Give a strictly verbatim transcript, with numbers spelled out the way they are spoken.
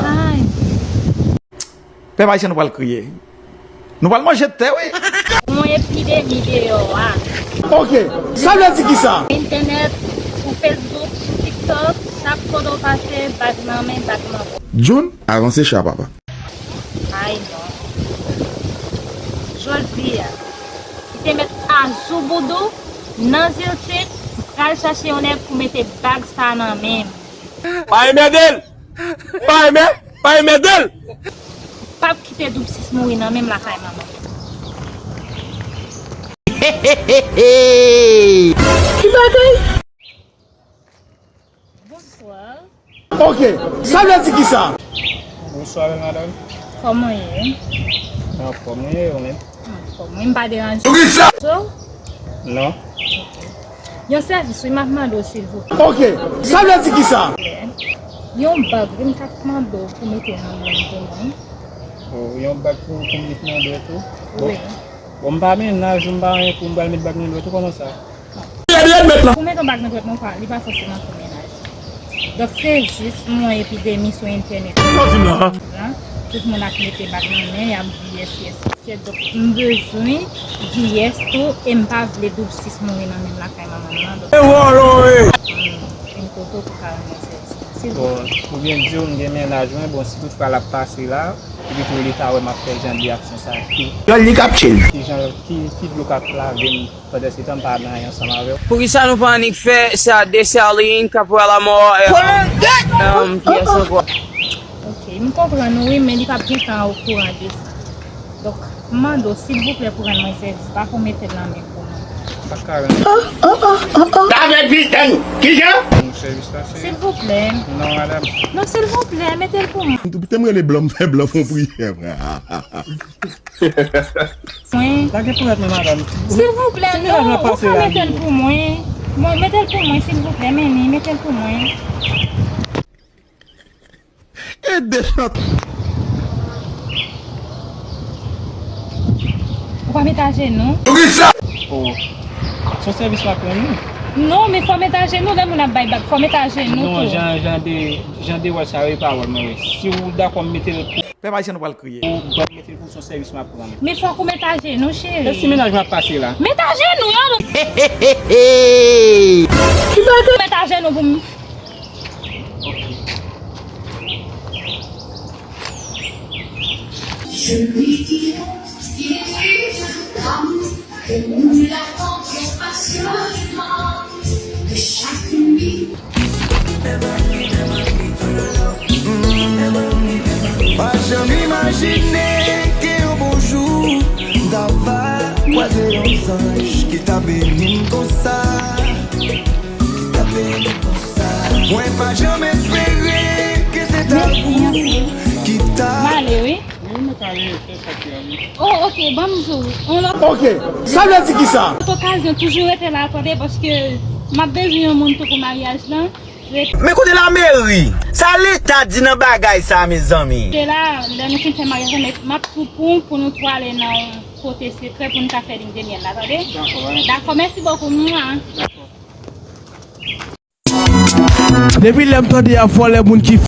Ay. Pèp ayisyen, nou pral kriye. Nou pral manje tè, wi. Yon epidemi deyò a. Ok, sa vle di ki sa? Entènèt, sou Facebook, sou TikTok, chak kote w pase, bag nan men, bag nan bò. June, avanse cha, papa. Ay non. Jodi a, li te mèt azouboudou nan ziltik, m pral chache yon nèg pou mete bag sa nan men m. Pa enmède l! Pa enmè, pa enmède l! P ap kite Doub sis mouri nan men m lakay manman. Ki bagay? Bonswa. Ok, sa vle di ki sa? Bonswa, madanm. Kòman w ye? Anfòm, mwen ye, ou menm? Anfòm, wi, m pa deranje w? Pou ki sa? So? Non. Ok. Yon sèvis, wi, m ap mande w, silvouplè. Ok, sa vle di ki sa? Yon bag, wi, m t ap mande w pou mete nan men m pou mwen. Oh, yon bag pou, pou m met nan dwèt ou? Wi. Bon, m pa mennaj ou, m pa anyen pou m pral met bag nan dwèt ou, kòman sa? Pou mete yon bag nan dwèt mwen, pa, li pa fòseman pou mennaj. Donk, se jis yon epidemi sou entènèt lan. Tout moun ap mete bag nan men, y ap di yes, yes, yes. Donk, m bezwen di yes tou, e m pa vle Doub sis mouri nan men m lakay manman m nan. Donk, mm, vin kote w pou ka rann mwen sèvis. Bon, pou byen di w, m gen mennaj mwen, bon, si toutfwa l ap pase la, epi tou li ta wè m ap fè jan de aksyon sa, ki, Yon li k ap chill. Ki jan, ki, ki dlo k ap lave m pandan se tan m pa nan anyen ansanm avè w. Poukisa nou pa annik fè sa, Dessalines, Caporal Mort, euh, um, kiyès ankò? Ok, m konprann ou, wi, men li p ap gentan okouran de sa. Donk, m mande w, silvouplè, pou rann mwen sèvis, pa pou mete l nan men pou mwen. M pa ka rann. Avèk viten! Kijan? Sèvis la, se... Silvouplè. Non, madanm. Non, silvouplè, mete l pou mwen. M tou pite m rele blan, m fè blan fon priyè, frè. Mwen. Lage pou mwen, madanm. Silvouplè, non, ou ka mete l pou mwen. Mwen, mete l pou mwen, silvouplè, men li, mete l pou mwen. E de chant. Ou pa met ajenou? Poukisa? Oh. Se yon sèvis m ap rann ou. Non, men fò met ajenou, lè moun ap bay bag, fò met ajenou tou. Non, jan, jan de, jan de wòl sa yo, e pa wòl mwen, wi. Si w dakò m mete l pou... Pèp ayisyen, nou pral kriye. Ou dakò m mete l pou se yon sèvis m ap rann ou. Men fòk ou met ajenou, cheri. E si mennaj mwen ap pase la? Met ajenou, non. Ki bagay? Met ajenou pou m. Je lui dirai ce qu'il est, que nous l'attendions patiemment, que chaque nuit. Pa janm imajine ke yon bon jou m ta va kwaze yon zanj ki ta beni m konsa. Mwen pa janm espere ke se ta ou ki ta... M ale, wi. Wi, nou ka rete, fè sa ki anvi. Oh, ok, ban m di w. On lòt... Ok, sa vle di ki sa? Lòt okazyon, toujou rete la, tande, paske m ap bezwen yon moun tou pou maryaj lan. Men kote lameri? Sa leta di nan bagay sa, mezanmi? Se la, lè nou fin fè maryaj lan, m ap tou pou, pou nou tou ale nan yon kote sekrè pou nou ka fè ligne de miel la, tande? Dakò, mèsi bokou, mwa. Depi lè m tande y ap vòlè moun ki